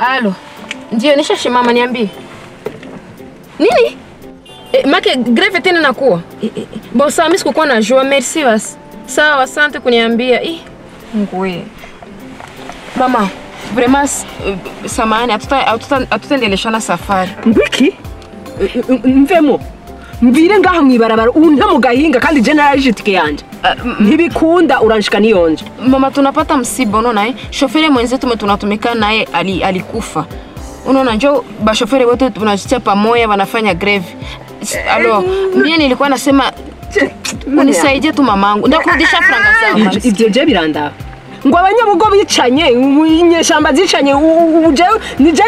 Alo. Ndio nishashimama niambie. Nini? Make greve tena nakuwa. Bon sawa mimi sikukuwa najua. Merci basi. Sawa asante kuniambia. Ngwe. Mama, vraiment samahani hatutaendeleshana safari. Ngwiki? Mvemo. Mvire ngaha mwibarabara unta mu gahinga kandi je naraje tike yanje. Ntibikunda uranshika niyonje. Mama tunapata msiba unaona eh? Shoferi mwenzetu tunatumika naye alikufa. Unaona njoo bashoferi wote tunajitia pamoja wanafanya greve. Alors, mimi nilikuwa nasema unisaidie tu mamangu. Ndakurudisha franga zangu. Ivyo je biranda. Ngo abanyabugo bicanye inyeshamba zicanye uje nije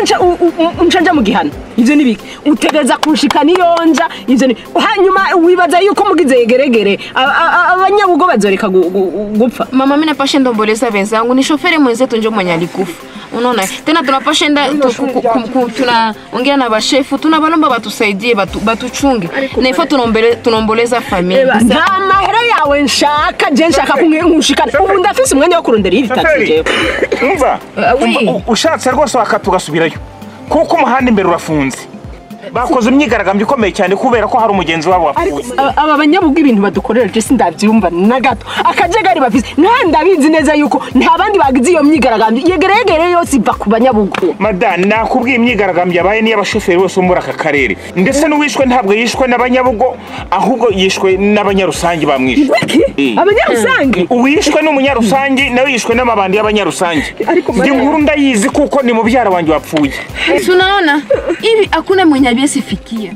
nca mu gihano. Ivyo nibiki utegereza kunshika niyonja ivyo ni hanyuma wibaza yuko mugize yegeregere abanyabugo bazoreka gupfa. Mama mimi napasha ndomboleza wenzangu ni shoferi mwenzetu njo mwenye alikufa. Unaona tena tunapasha enda tunaongea na bashefu tunabalomba batusaidie batuchunge na ifo tunomboleza familia. Nta mahera yawe nshaka je nshaka kunshikana ubu ndafise umwanya wo kurondera iri taxi jewe. Umva ushatse rwose wakatugasubirayo kuko umuhanda imbere urafunze. Bakoze imyigaragambyo ikomeye cyane kubera ko hari umugenzi wabo wapfuye. Aba banyabugo ibintu badukorera je sindavyumva na gato. Akajagari bafise nta ndabizi neza yuko nta bandi bagize iyo myigaragambyo yegeregere yose iva ku banyabugo. Madame nakubwiye imyigaragambyo yabaye ni y'abashoferi bose muri aka karere. Ndetse n'uwishwe ntabwo yishwe n'abanyabugo ahubwo yishwe n'abanyarusangi bamwishe. Abanyarusangi? Uwishwe n'umunyarusangi nawe yishwe n'amabandi y'abanyarusangi. Ndi nkuru ndayizi kuko ni mubyara wanjye wapfuye. Tunaona hivi hakuna mwenye sifikia.